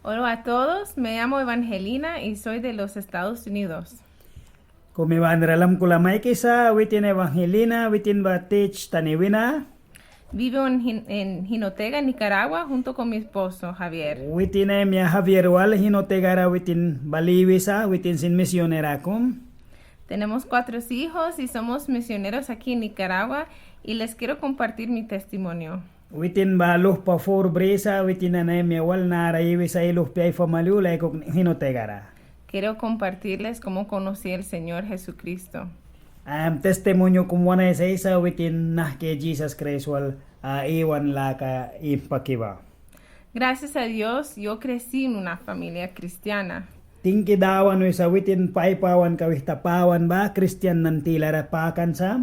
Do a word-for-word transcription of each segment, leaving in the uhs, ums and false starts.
Hola a todos, me llamo Evangelina y soy de los Estados Unidos. Kumi banira lamkula maikisa, witin Evangelina, witin ba States tani wina. Vivo en Jin-, en Jinotega, Nicaragua, junto con mi esposo, Javier. Witin ai maia Javier wal Jinotegara witin bal iwisa, witin sin misionera kum. Tenemos cuatro hijos y somos misioneros aquí en Nicaragua y les quiero compartir mi testimonio. Witin ba luhpa four brisa, witin nani ai maia wal nara iwisa ai luhpia ai famali ul aikuki Jinotegara. Quiero compartirles cómo conocí al Señor Jesucristo. Am, testimonio kum wan aisaisa witin nahki Jisas Kraist wal, a, iwan laka impaki ba. Gracias a Dios, yo crecí en una familia cristiana. Tingki Dawan wisa witin pai pawanka wihta pawan ba kristian nani tilara pakan sa.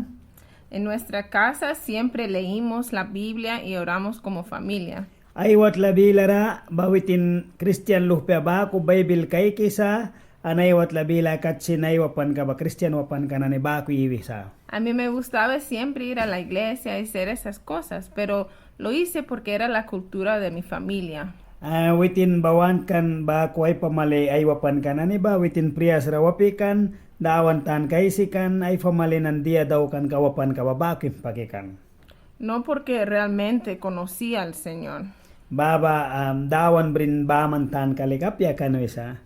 En nuestra casa siempre leímos la Biblia y oramos como familia. Ai watla bilara ba witin kristian luhpia baku Baibil kaikisa, an ai watla bila kat sin ai wapanka ba kristian wapanka nani baku iwisa. A mí me gustaba siempre ir a la iglesia y hacer esas cosas, pero lo hice porque era la cultura de mi familia. A, witin ba want kan baku ai pamali ai wapanka nani ba witin prias ra wapi kan, Dawan tanka aisi kan, ai famali nani dia daukanka wapanka ba baku impaki kan. No porque realmente conocía al Señor. Baha ba, am, Dawan brin baman tanka lika apia kan wisa.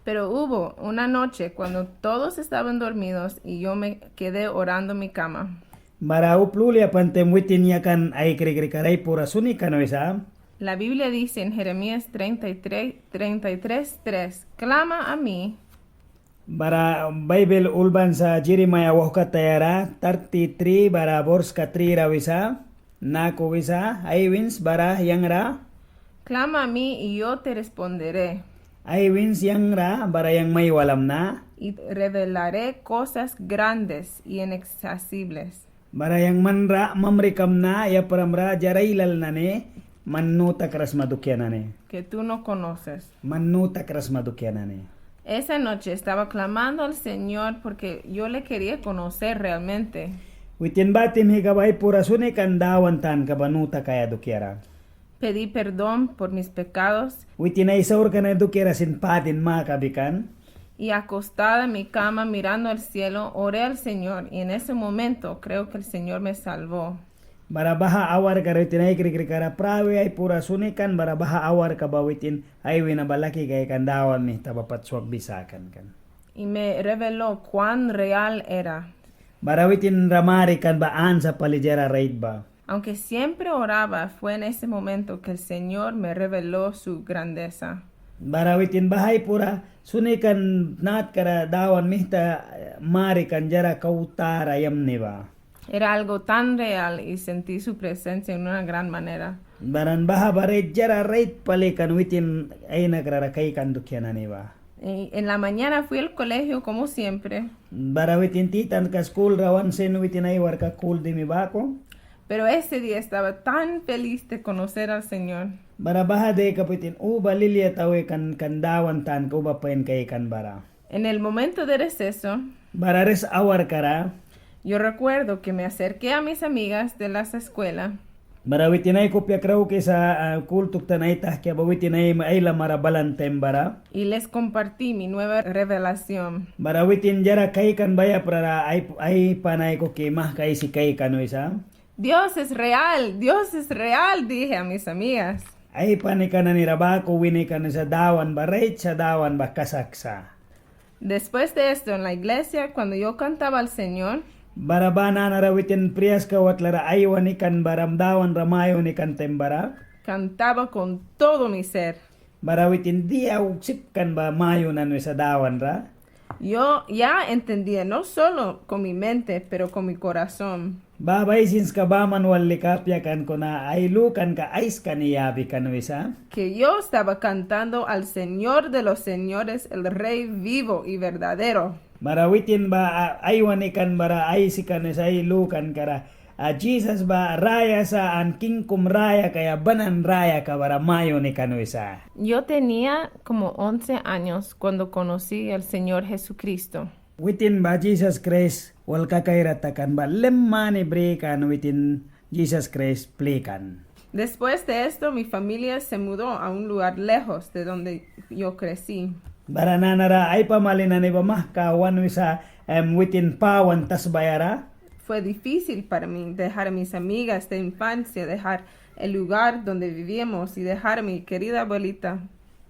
Pero hubo una noche cuando todos estaban dormidos y yo me quedé orando en mi cama. Bara upla ul yapan taim witin yakan ai krikrikara ai pura suni kan wisa. La Biblia dice en Jeremías treinta y tres, treinta y tres tres: "Clama a mí." Bara Baibil ulban sa Jeremaia wauhkatayara thirty three bara borska three ra wisa, naku wisa: Ai wins bara yang ra. Clama a mí y yo te responderé. Ai wins yang ra bara yang mai walamna. Y revelaré cosas grandes y inaccesibles. Bara yang man ra mamrikamna, yapram ra diara ailal nani, man nu takras sma dukia nani. Que tú no conoces. Man nu takras sma dukia nani. Esa noche estaba clamando al Señor porque yo le quería conocer realmente. Witin ba tihmika ba ai pura suni kan Dawan tanka ba nu takaia dukiara. Pedí perdón por mis pecados. Witin ai saurka nani dukiara sin padin makabi kan. Y acostada en mi cama mirando al cielo, oré al Señor, y en ese momento creo que el Señor me salvó. Bara baha awarka ra witin ai krikrikara prawi ai pura suni kan, bara baha awarka ba witin ai wina ba laki kaikan, Dawan mita ba pat swakbi sakan kan. Y me reveló cuán real era. Bara witin ra marikan ba ansa pali diara rait ba. Aunque siempre oraba, fue en ese momento que el Señor me reveló su grandeza. Bara witin baha ai pura suni kan natkara Dawan mita, eh, marikan diara kau tara yamni ba. Era algo tan real y sentí su presencia en una gran manera. Bara baha ba rait diara rait pali kan witin ai nakra ra kaikan dukia nani ba. Y en la mañana fui al colegio como siempre. Bara witin titanka skul ra wan sin witin ai warka kul dimi baku. Pero ese día estaba tan feliz de conocer al Señor. Bara baha deka witin uba lilia tawi kan, kan Dawan tanka uba pain kaikan bara. En el momento de receso, bara ris awarka ra, yo recuerdo que me acerqué a mis amigas de la escuela. Bara witin ai kupia kraukisa, ah, kul tuktan ai tahkia ba witin ai, ai lamara balan taim bara. Y les compartí mi nueva revelación. Bara witin diara kaikan ba yapra ra ai, ai pana aikuki mahka aisi kaikan wisa. Dios es real, Dios es real, dije a mis amigas. Ai panika nani ra baku wini kan wisa Dawan ba rait sa, Dawan ba kasak sa. Después de esto, en la iglesia, cuando yo cantaba al Señor, bara baha nanara witin priaska watlara aiwani kan bara Dawan ra mayuni kan taim bara. Cantaba con todo mi ser. Bara witin dia sip kan ba mayunan wisa Dawan ra. Yo ya entendía, no solo con mi mente, pero con mi corazón. Baha ba ai sinska baman wal lika apia kan, kuna ai lukanka aiska ni yabi kan wisa. Que yo estaba cantando al Señor de los señores, el Rey vivo y verdadero. Bara witin ba, a, aiwani kan bara aisi kan wisa ai lukankara, a, Jisas ba raya sa an king kum raya kaia, banan rayaka bara mayuni kan wisa. Yo tenía como once años cuando conocí al Señor Jesucristo. Witin ba Jisas Kraist wal kakaira takan ba lim mani bri kan witin Jisas Kraist plikan. Después de esto, mi familia se mudó a un lugar lejos de donde yo crecí. Bara nanara ai pamali nani ba mahka wan wisa, em, witin pawan tasbaia ra. Fue difícil para mí dejar a mis amigas de infancia, dejar el lugar donde vivíamos y dejar a mi querida abuelita.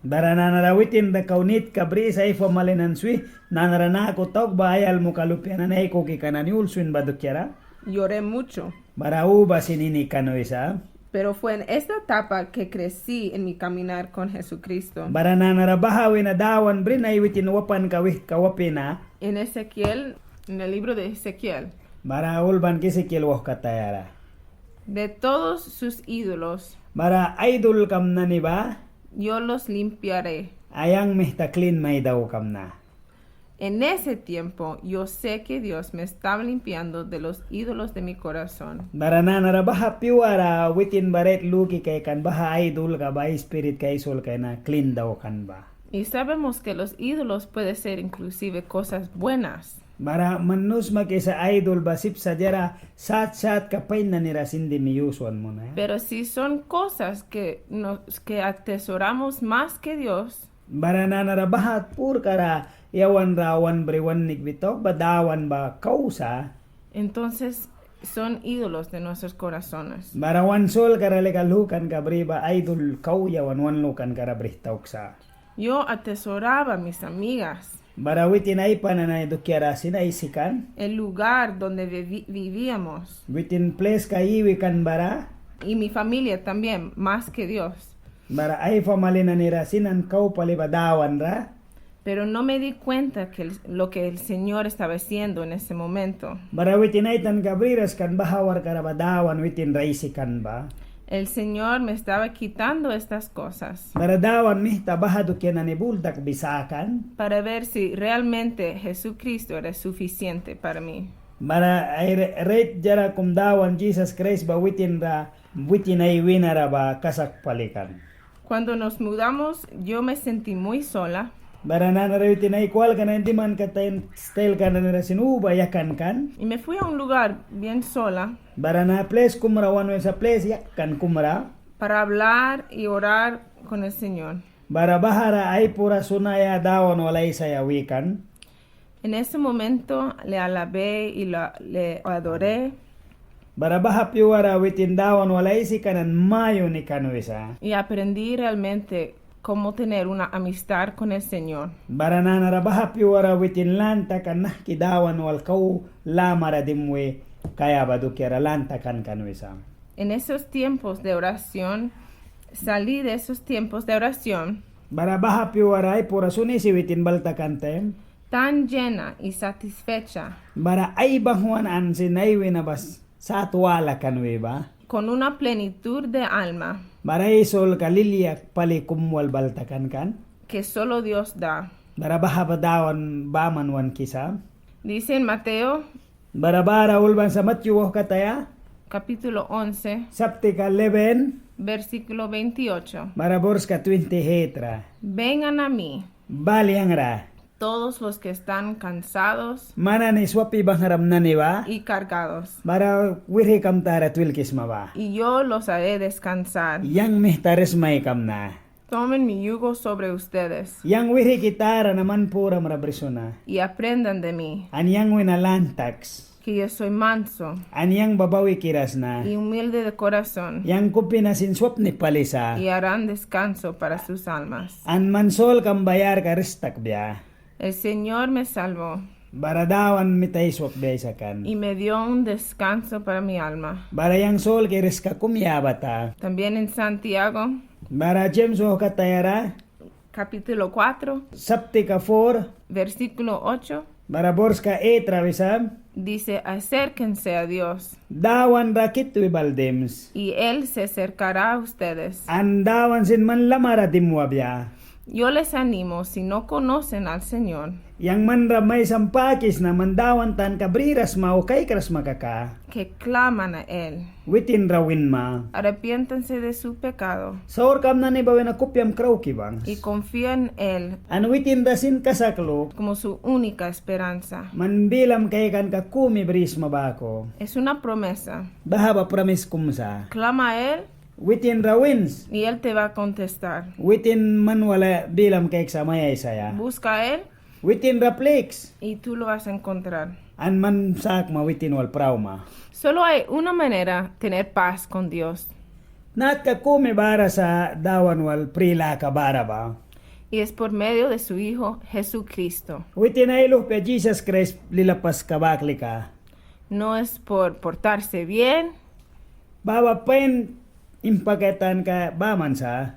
Bara nanara witin ra kau nitka brisa ai pamali nani swih, nanara naku taukba ai almuka lupia nani, ai kukika nani ul swin ba dukiara. Lloré mucho. Bara uba sin ini kan wisa. Pero fue en esta etapa que crecí en mi caminar con Jesucristo. Bara nanara baha wina Dawan brin ai witin wapanka wihtka wapi na. En Ezequiel, en el libro de Ezequiel. Bara ulbanka Ezequiel wauhkatayara. De todos sus ídolos. Bara aidulkam nani ba. Yo los limpiaré. Yang mita klin mai daukamna. En ese tiempo, yo sé que Dios me estaba limpiando de los ídolos de mi corazón. Bara nanara baha pyuara witin ba rait luki kaikan baha aidulka ba ai spiritka, ai solka wina klin daukan ba. Y sabemos que los ídolos pueden ser inclusive cosas buenas. Bara man nu sma kisa aidul ba sip sa diara sat satka pain nani ra sin dimi yus wan munaia. Pero si son cosas que nos, que atesoramos más que Dios. Bara nanara baha purkara yawan ra wan bri wan nikbi taukba Dawan ba kau sa. Entonces son ídolos de nuestros corazones. Bara wan solkara lika lukanka bri ba aidul kau yawan wan lukankara brih tauksa. Yo atesoraba mis amigas. Bara witin ai pana nani dukiara sin aisi kan. El lugar donde vivi-, vivíamos. Witin pliska iwi kan bara. Y mi familia también, más que Dios. Bara ai pamali nani ra sin an kau pali ba Dawan ra. Pero no me di cuenta que el, lo que el Señor estaba haciendo en ese momento. Bara witin ai tanka briras kan baha warkka ra ba Dawan witin ra aisi kan ba. El Señor me estaba quitando estas cosas. Bara Dawan mita baha dukia nani bul dakbi sakan. Para ver si realmente Jesucristo era suficiente para mí. Bara ai re-, rait diara kum Dawan Jisas Kraist ba witin ra, witin ai wina ra ba kasak pali kan. Cuando nos mudamos, yo me sentí muy sola. Bara nanara witin ai kwalka nani dimanka taim stailka nani ra sin uba yakan kan. Y me fui a un lugar bien sola. Bara na plis kum ra wan wisa plis yakan kum ra. Para hablar y orar con el Señor. Bara bahara ai pura sunaia Dawan wal aisaia wi kan. En ese momento le alabé y la, le adoré. Bara baha pyuara witin Dawan wal aisi kan an mayuni kan wisa. Y aprendí realmente cómo tener una amistad con el Señor. Bara nanara baha pyuara witin lan takan nahki Dawan wal kau lamara dimwi kaia ba dukiara lan takan kan wisa. En esos tiempos de oración, salí de esos tiempos de oración. Bara baha pyuara ai pura sunisi witin bal takan taim. Tan llena y satisfecha. Bara ai banghwan an sin ai wina ba sat wala kan wi ba. Con una plenitud de alma. Bara ai solka lilia pali kum wal bal takan kan. Que solo Dios da. Bara baha ba Dawan baman wankisa. Dice en Mateo. Bara bara ulban sa Matyu wauhkataya. Capítulo once. Saptika eleven. Versículo veintiocho. Bara borska twenty-eight ra. Vengan a mí. Bal yang ra. Todos los que están cansados. Man nani swapi banghwram nani ba. Y cargados. Bara wihri kamtara twilkisma ba. Y yo los haré descansar. Yang mita ris maikamna. Tomen mi yugo sobre ustedes. Yang wihri ki tara na man puram ra brisuna. Y aprendan de mí. An yang wina lan taks. Que yo soy manso. An yang ba bawikira sna. Y humilde de corazón. Yang kupi na sin swapni pali sa. Y harán descanso para sus almas. An man solkam ba yarka ris takbia. El Señor me salvó. Bara Dawan mita ai swakbia aisakan. Y me dio un descanso para mi alma. Bara yang solki riska kum yabata. También en Santiago. Bara James wauhkatayara. Capítulo cuatro. Saptika four. Versículo ocho. Bara borska eight ra wisa. Dice, acérquense a Dios. Dawan ra kitwi bal dims. Y él se acercará a ustedes. An Dawan sin man lamara dimwabia. Yo les animo, si no conocen al Señor. Yang man ra maisam pakisna, man Dawan tanka briras ma o kaikras ma kaka. Que claman a él. Witin ra winma. Arrepiéntanse de su pecado. Saurkam nani ba wina kupiam krauki bangs. Y confían en él. An witin ra sin kasak luk. Como su única esperanza. Man bilam kaikanka kumi brisma baku. Es una promesa. Baha ba pramis kum sa. Clama a él. Witin ra wins. Y él te va a contestar. Witin man wala bilam kaikisa mai aisaia. Busca a él. Witin ra pliks. Y tú lo vas a encontrar. An man sakma witin wal prauma. Solo hay una manera tener paz con Dios. Natka kumi bara sa Dawan wal pri laka bara ba. Y es por medio de su Hijo Jesucristo. Witin ai luhpia Jisas Kraist lilapaska bak lika. No es por portarse bien. Baha ba pain impakaia tanka baman sa.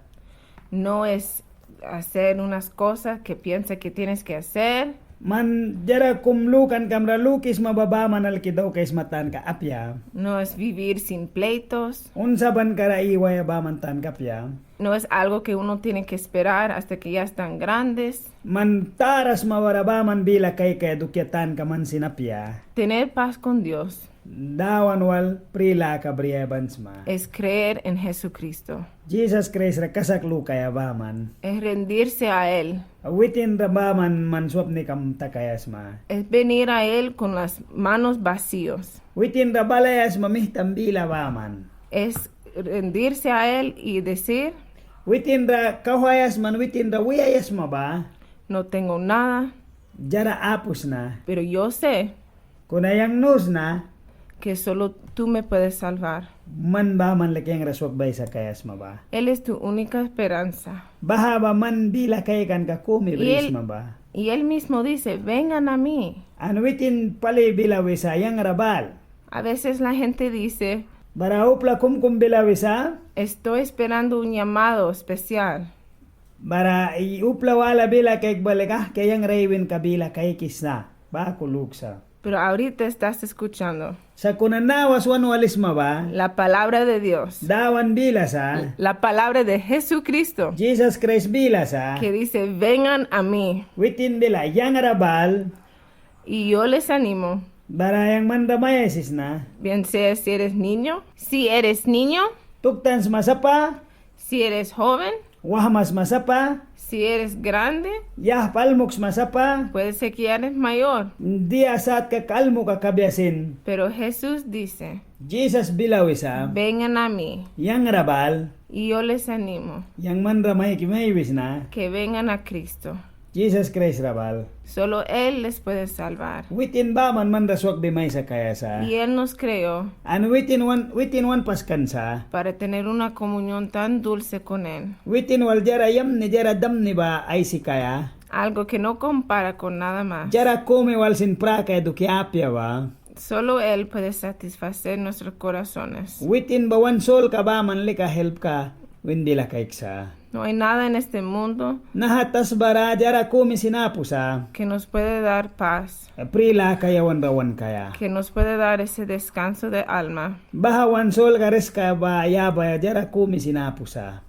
No es hacer unas cosas que piensa que tienes que hacer. Man diara kum lukankam ra lukisma ba baman alki daukaisma tanka apia. No es vivir sin pleitos. Unsabanka ra iwaia baman tanka apia. No es algo que uno tiene que esperar hasta que ya están grandes. Man tara sma bara baman bila kaikaia dukia tanka man sin apia. Tener paz con Dios. Dawan wal pri laka briaia ban sma. Es creer en Jesucristo. Jisas Kraist ra kasak lukaia baman. Es rendirse a Él. Witin ra baman man swapnikam takaia sma. Es venir a Él con las manos vacíos. Witin ra balaia sma mihtam bila baman. Es rendirse a Él y decir, witin ra kauhaia sma, witin ra wiaia sma ba. No tengo nada. Diara apu sna. Pero yo sé. Kuna yang nu sna. Que solo tú me puedes salvar. Man baman lika yang ra swakbi aisakaia sma ba. Él es tu única esperanza. Baha ba man bila kaikanka kumi brisma ba. Y él mismo dice, vengan a mí. An witin pali bila wisa, yang ra bal. A veces la gente dice, bara upla kum kum bila wisa, estoy esperando un llamado especial. Bara upla wala bila kaik ba lika ahkia yang ra iwinka bila kaikisna. Baku luksa. Pero ahorita estás escuchando. Sakuna nawas wan walisma ba. La palabra de Dios. Dawan bila sa. La palabra de Jesucristo. Jisas Kraist bila sa. Que dice, vengan a mí. Witin bila, yang ra bal. Y yo les animo. Bara yang man ra mai aisisna. Bien sea si eres niño, si eres niño. Tuktan sma sapa. Si eres joven. Wahma sma sapa. Si eres grande. Yahpa almuk sma sapa. Puede ser que ya eres mayor. Dia satka almuka kabia sin. Pero Jesús dice, Jisas bila wisa. Vengan a mí. Yang ra bal. Y yo les animo. Yang man ra maiki mai wisna. Que vengan a Cristo. Jisas Kraist ra bal. Solo Él les puede salvar. Witin baman man ra swakbi mai sakaia sa. Y Él nos creó. An witin wan, witin wan paskan sa. Para tener una comunión tan dulce con Él. Witin wal diara yamni, diara damni ba aisikaia. Algo que no compara con nada más. Diara kumi wal sin prakaia dukia apia ba. Solo Él puede satisfacer nuestros corazones. Witin ba wan solka baman lika helpka win bila kaiksa. No hay nada en este mundo. Naha tasba ra diara kumi sin apu sa. Que nos puede dar paz. Pri laka yawan ra wan kaia. Que nos puede dar ese descanso de alma. Baha wan solka riska ba yabaia diara kumi sin apu sa.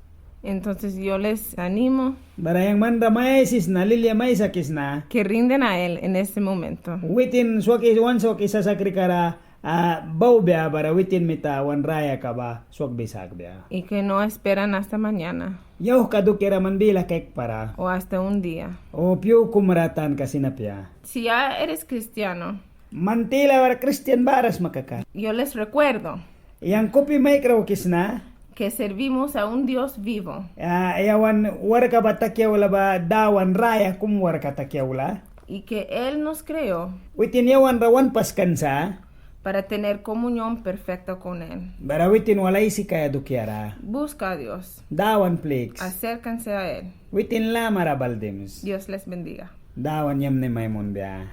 Entonces yo les animo. Bara yang man ra mai aisisna, lilia mai sakisna. Que rinden a Él en este momento. Witin swaki, wan swaki sasakrika ra, ah, baubia bara witin mita wan rayaka ba swakbi sakbia. Y que no esperan hasta mañana. Yauhka dukiara man bila kaikpara. O hasta un día. O pyu kum ra tanka sin apia. Si ya eres cristiano. Man tila bara kristian bara sma kaka. Yo les recuerdo. Yang kupi mai kraukisna. Que servimos a un Dios vivo. Ya, yawan warkka ba taki aula ba Dawan raya kum warkka taki aula. Y que Él nos creó. Witin yawan ra wan paskan sa. Para tener comunión perfecta con Él. Bara witin wal aisikaia dukiara. Busca a Dios. Dawan pliks. Acérquense a Él. Witin lamara bal dims. Dios les bendiga. Dawan yamni mai munbia.